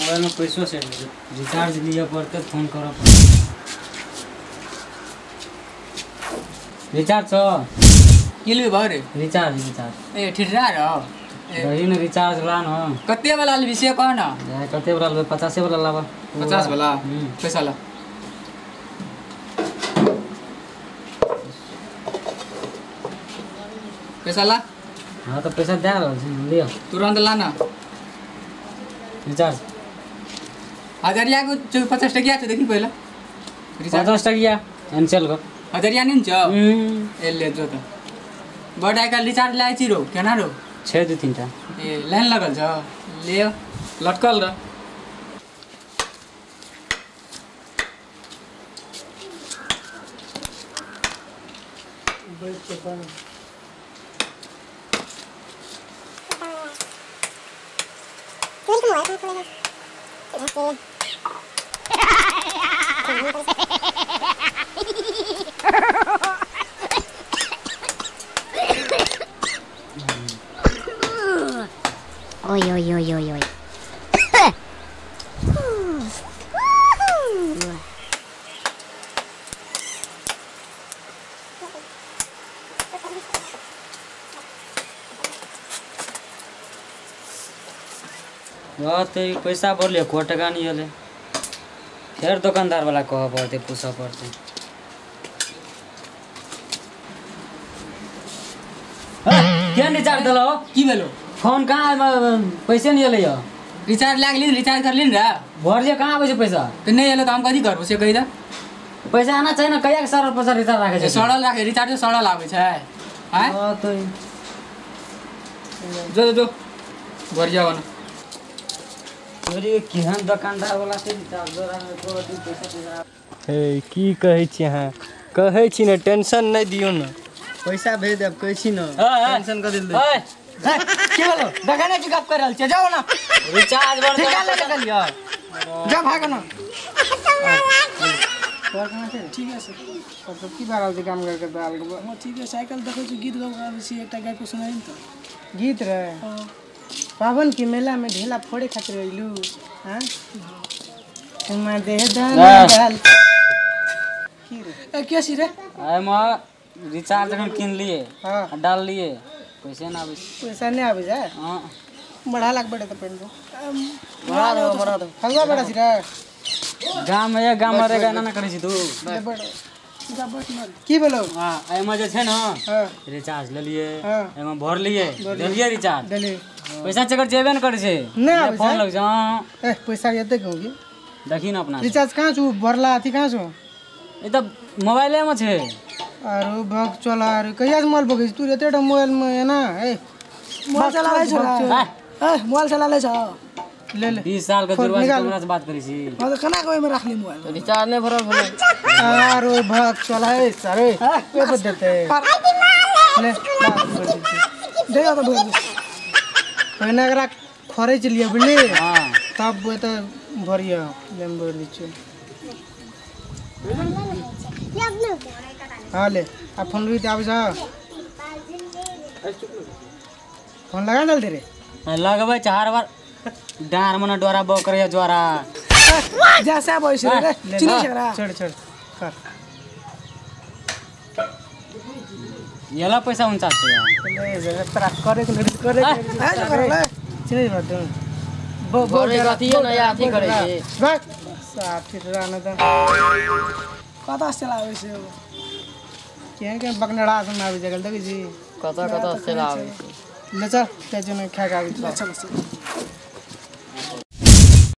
Mobile में पैसो set recharge लिया पड़ते फोन कर पड़ते रिचार्ज छो की लेबै भरे रिचार्ज रिचार्ज ए ठिठरा रहो दही ने रिचार्ज ला न कते वाला लेबी से कह न कते वाला लेबै 50 वाला लाबा 50 वाला पैसा ला पैसा ला। हां तो पैसा दे रहल छी लियो तुरंत ला ना रिचार्ज हजरिया को 50 टकिया छ देखी पहले रिचार्ज 50 टकिया एनसेल को हजरिया नहीं छ ए ले जो त बड़ आइ काल्हि रिचार्ज लाइ छी रो केना रो 6 2 3 टा ए लाइन लगल छ ले लटकल रह बैठ के पढ़ Oi, oi, oi, oi, oi. तो पैसा भरलिए को टका नहीं अले फिर दुकानदार वाला कह पड़ते पूछ पड़ते क्या रिचार्ज दिलो की भेलो फोन कहाँ पैसे नहीं अले रिचार्ज लाग ली रिचार्ज कर ली रे भरलिए कहाँ आबै छै पैसा तो नहीं एलो तो हम कथी करबो से कहि दे पैसा आना चाहिए ना कहिया के सड़ल पैसा रिचार्ज राखे छै सड़ल राखे रिचार्ज सड़ल आबै छै आय हां तो जो जो घर जाओ ना अरे केहन दुकानदार वाला से रिचार्ज को पैसा हे की कहै छी अहाँ कहै छी ने टेंशन नहीं दियो ना पैसा भेज देब कहै छी ना टेंशन कर दिल ओए की भेलो दगाने की गप कर रहल छै जाओ ना रिचार्ज बढ़ ठिका ले लगलियो जा भाग ना ठीक है सर सब की बार आल काम करके दाल हां ठीक है साइकिल देखै छी गीत गाबै छी एकटा गाय को सुनाइ न त गीत रे पावन के मेला में ढेला फोड़े खातिर अइलू हां तुम देह दाल की रे ए के सी रे आय म रिचार्ज हम किन लिए हां डाल लिए पैसे ना आबै पैसा नहीं आबै जा हां बढ़ा लाग बड़े त पेन को बढ़ा दो बढ़ा दो हलवा बड़ा सी रे गाम में गाम में रे गाना ना करै छी तू की बोलो हां एमे जे छै ना हां रिचार्ज ले लिए हां एमे भर लिए देलिए रिचार्ज देलिए पैसा चकर जेबे न करै छै ना आबै फोन लग जा ए पैसा एते कहूगी देखी ना अपना रिचार्ज कहां छु भरला अथी कहां छु ई त मोबाइले में छै अरे भग चल अरे कहिया से मोबाइल बगै तू एते टा मोबाइल में है ना ए मोबाइल चलाबै छ ए मोबाइल चलालै छ ले ले 20 साल के जुड़वा से हमरा से बात करै छी हां त केना के ओइमे राखली मोबाइल रिचार्ज नहीं भरल भेलै अरे भग चल ए सरे के बदलते ले दे त भर पहिने एकरा खरै चलिए बुझली हां तब त भरिया लेम भर दै छियै हां ले आ फोन लुई त आबै छ फोन लगा दल रे लगबै चार बार डार मने डोरा बकरे ज्वारा जैसा बैस रे चिनी छरा चढ़ चढ़ कर येला पैसा 49 टका ले जरा तोरा करे के लड़ी करे करे ले चिनी बात बो बो अथी न या अथी करे छै भाग साफ ठिठरा न त कता चलाबै छै केहन केहन बकनड़ा से आबि जगल देखै छी कता कता चलाबै छै ले चल ते जने खा के आबि चल चल।